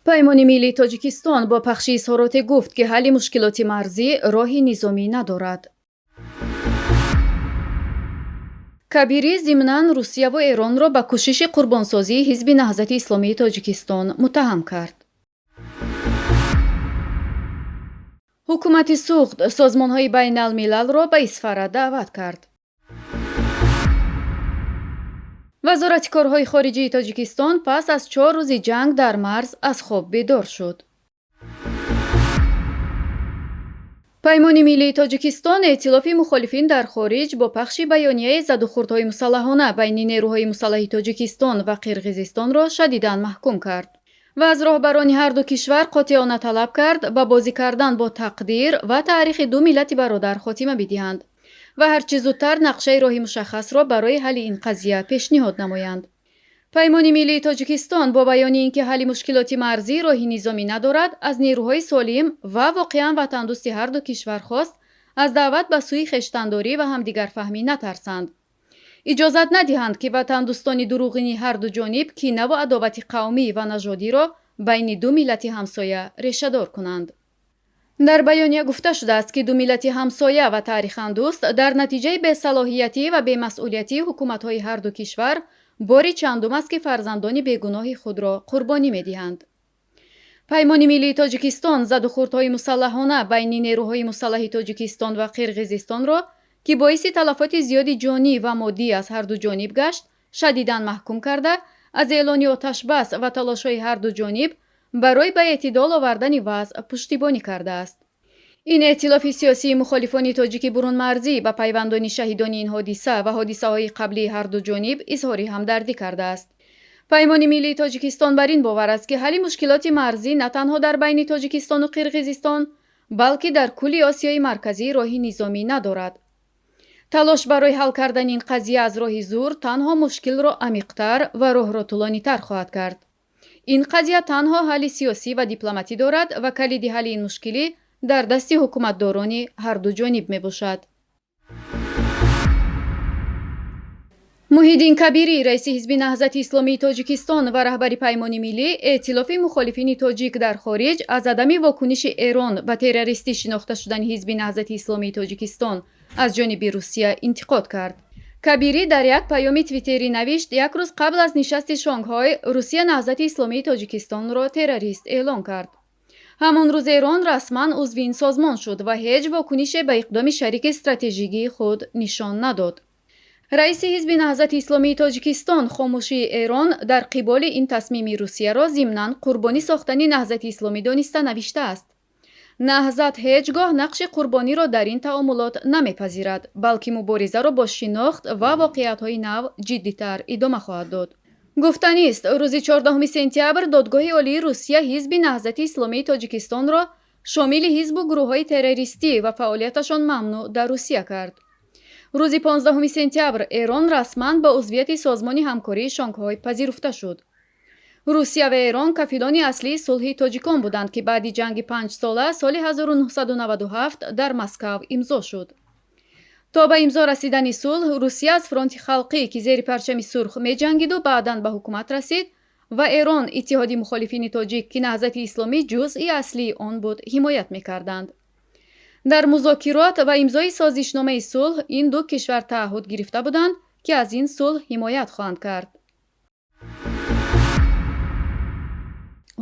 Паймони миллии Тоҷикистон бо пахши изҳороте гуфт, ки ҳалли мушкилоти марзӣ роҳи низомӣ надорад. Кабирӣ зимнан Русияву Эронро ба кӯшиши қурбонсозии Ҳизби Наҳзати Исломии Тоҷикистон муттаҳам кард. Ҳукумати Суғд созмонҳои байналмилалро ба Исфара даъват кард. Вазорати корҳои хориҷии Тоҷикистон пас аз 4 рӯзи ҷанг дар марз аз хоб бедор шуд. Паймони миллии Тоҷикистон, эътилофи мухолифин дар хориҷ, бо пахши баёнияи задухӯрдҳои мусаллаҳона байни нерӯҳои мусаллаҳи Тоҷикистон ва Қирғизистонро шадидан маҳкум кард ва аз роҳбарони ҳарду кишвар қотеона талаб кард, ба бозӣ кардан бо тақдир ва таърихи ду миллати бародар хотима бидиҳанд ва ҳарчи зудтар нақшаи роҳи мушаххасро барои ҳалли ин қазия пешниҳод намоянд. Паймони миллии Тоҷикистон бо баёни ин ки ҳалли мушкилоти марзӣ роҳи низомӣ надорад, аз нерӯҳои солим ва воқеан ватандӯсти ҳарду кишвар хост, аз даъват ба сӯи хештандорӣ ва ҳамдигарфаҳмӣ натарсанд, иҷозат надиҳанд, ки ватандӯстони дурӯғини ҳарду ҷониб кинаву адовати қавмӣ ва нажодиро байни ду миллати ҳамсоя решадор кунанд. Дар баёния гуфта шудааст, ки ду миллати ҳамсоя ва таърихан дӯст дар натиҷаи бесалоҳиятӣ ва бемасъулиятии ҳукуматҳои ҳарду кишвар бори чандум аст, ки фарзандони бегуноҳи худро қурбонӣ медиҳанд. Паймони миллии Тоҷикистон задухӯрдҳои мусаллаҳона байни нерӯҳои мусаллаҳи Тоҷикистон ва Қирғизистонро, ки боиси талафоти зиёди ҷонӣ ва моддӣ аз ҳарду ҷониб гашт, шадидан маҳкум карда, аз эълони оташбас ва талошҳои ҳарду ҷониб барои ба эътидол овардани вазъ пуштибонӣ кардааст. Ин эътилофи сиёсии мухолифони тоҷики бурунмарзӣ ба пайвандони шаҳидони ин ҳодиса ва ҳодисаҳои қаблии ҳарду ҷониб изҳори ҳамдардӣ кардааст. Паймони миллии Тоҷикистон бар ин бовар аст, ки ҳалли мушкилоти марзӣ на танҳо дар байни Тоҷикистону Қирғизистон, балки дар кулли Осиёи Марказӣ роҳи низомӣ надорад. Талош барои ҳал кардани ин қазия аз роҳи зур танҳо мушкилро амиқтар ва роҳро тӯлонитар хоҳад кард. Ин қазия танҳо ҳалли сиёсӣ ва дипломатӣ дорад ва калиди ҳалли ин мушкилӣ дар дасти ҳукуматдорони ҳарду ҷониб мебошад. Муҳиддин Кабирӣ, раиси Ҳизби Наҳзати Исломии Тоҷикистон ва раҳбари Паймони миллӣ, эътилофи мухолифини тоҷик дар хориҷ, аз адами вокуниши Эрон ба террористӣ шинохта шудани Ҳизби Наҳзати Исломии Тоҷикистон аз ҷониби Русия интиқод кард. Кабирӣ дар як паёми твиттерӣ навишт: як рӯз қабл аз нишасти Шонгҳой Русия Наҳзати Исломии Тоҷикистонро террорист эълон кард. Ҳамон рӯз Эрон расман узви ин созмон шуд ва ҳеҷ вокунише ба иқдоми шарики стратежигии худ нишон надод. Раиси Ҳизби Наҳзати Исломии Тоҷикистон хомӯшии Эрон дар қиболи ин тасмими Русияро зимнан қурбонӣ сохтани Наҳзати Исломӣ дониста навиштааст: Наҳзат ҳеҷ гоҳ нақши қурбониро дар ин таомулот намепазирад, балки муборизаро бо шинохт ва воқеиятҳои нав ҷиддитар идома хоҳад дод. Гуфтанист, рӯзи 14 сентябр Додгоҳи Олии Русия Ҳизби Наҳзати Исломии Тоҷикистонро шомили ҳизбу гурӯҳҳои террористӣ ва фаъолияташон мамнӯъ дар Русия кард. Рӯзи 15 сентябр Эрон расман ба узвияти Созмони ҳамкории Шонгҳой пазируфта шуд. Русия ва Эрон кафилони аслии сулҳи тоҷикон буданд, ки баъди ҷанги панҷсола соли 1997 дар Москав имзо шуд. То ба имзо расидани сулҳ Русия аз Фронти халқӣ, ки зери парчами сурх меҷангиду баъдан ба ҳукумат расид, ва Эрон, Иттиҳоди мухолифини тоҷик, ки Наҳзати Исломӣ ҷузъи аслии он буд, ҳимоят мекарданд. Дар музокирот ва имзои созишномаи сулҳ ин ду кишвар тааҳҳуд гирифта буданд, ки аз ин сулҳ ҳимоят хоҳанд кард.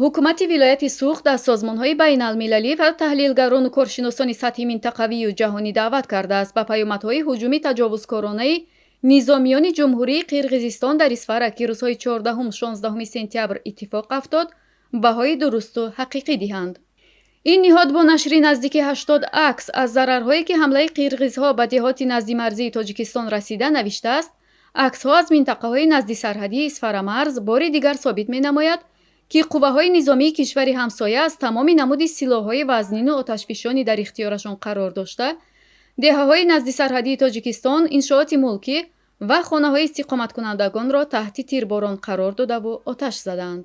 Ҳукумати вилояти Суғд аз созмонҳои байналмилалӣ ва таҳлилгарону коршиносони сатҳи минтақавию ҷаҳонӣ даъват кардааст, ба паёмадҳои ҳуҷуми таҷовузкоронаи низомиёни Ҷумҳурии Қирғизистон дар Исфара, ки рӯзҳои 14-16 сентябр иттифоқ афтод, баҳои дурусту ҳақиқӣ диҳанд. Ин ниҳод бо нашри наздики 80 акс аз зарарҳое, ки ҳамлаи қирғизҳо ба деҳоти наздимарзии Тоҷикистон расида, навиштааст: аксҳо аз минтақаҳои наздисарҳадии Исфарамарз бори дигар собит менамояд, ки қувваҳои низомии кишвари ҳамсоя аз тамоми намуди силоҳҳои вазнину оташфишонӣ дар ихтиёрашон қарор дошта, деҳаҳои наздисарҳадии Тоҷикистон, иншооти мулкӣ ва хонаҳои истиқоматкунандагонро таҳти тирборон қарор додаву оташ заданд.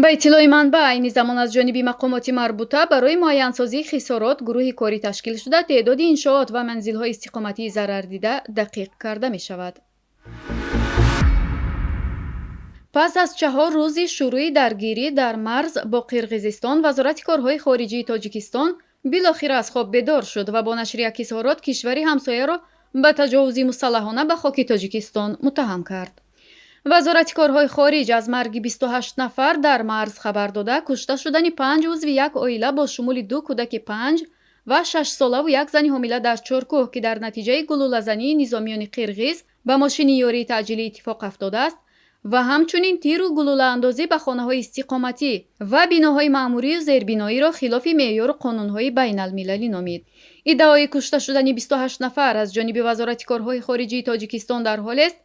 Ба иттилои манбаъ, айни замон аз ҷониби мақомоти марбута барои муайянсозии хисорот гурӯҳи корӣ ташкил шуда, теъдоди иншоот ва манзилҳои истиқоматии зарардида дақиқ карда мешавад. Пас аз 4 рӯзи шурӯи даргирӣ дар марз бо Қирғизистон, Вазорати корҳои хориҷии Тоҷикистон билохира аз хоб бедор шуд ва бо нашри як изҳорот кишвари ҳамсояро ба таҷовузи мусаллаҳона ба хоки Тоҷикистон муттаҳам кард. Вазорати корҳои хориҷ аз марги 28 нафар дар марз хабар дода, кушта шудани панҷ узви як оила бо шумули ду кӯдаки 5 ва 6 солаву як зани ҳомила дар Чоркӯҳ, ки дар натиҷаи гулӯлазании низомиёни қирғиз ба мошини ёрии таъҷилӣ иттифоқ афтодааст, ва ҳамчунин тиру гулӯлаандозӣ ба хонаҳои истиқоматӣ ва биноҳои маъмурию зербиноиро хилофи меъёру қонунҳои байналмилалӣ номид. Иддаои кушта шудани 28 нафар аз ҷониби Вазорати корҳои хориҷии Тоҷикистон дар ҳолест,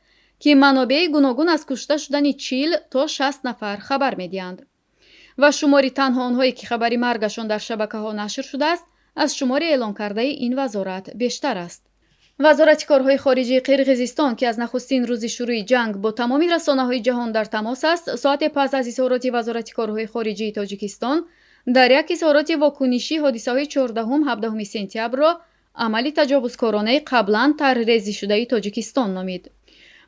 ки манобеи гуногун аз кушта шудани 40 то 60 нафар хабар медиҳанд ва шумори танҳо онҳое, ки хабари маргашон дар шабакаҳо нашр шудааст, аз шумори эълонкардаи ин вазорат бештар аст. Вазорати корҳои хориҷии Қирғизистон, ки аз нахустин рӯзи шурӯи ҷанг бо тамоми расонаҳои ҷаҳон дар тамос аст, соате пас аз изҳороти Вазорати корҳои хориҷии Тоҷикистон дар як изҳороти вокунишӣ ҳодисаҳои 14-ҳум 17 сентябрро амали таҷовузкоронаи қаблан тарҳрезишудаи Тоҷикистон номид.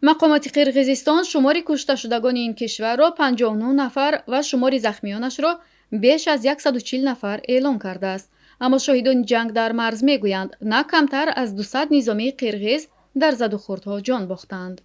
Мақомоти Қирғизистон шумори кушташудагони ин кишварро 59 нафар ва шумори захмиёнашро беш аз 140 нафар эълон кардааст, аммо шоҳидони ҷанг дар марз мегӯянд, на камтар аз 200 низомии қирғиз дар задухӯрдҳо ҷон бохтанд.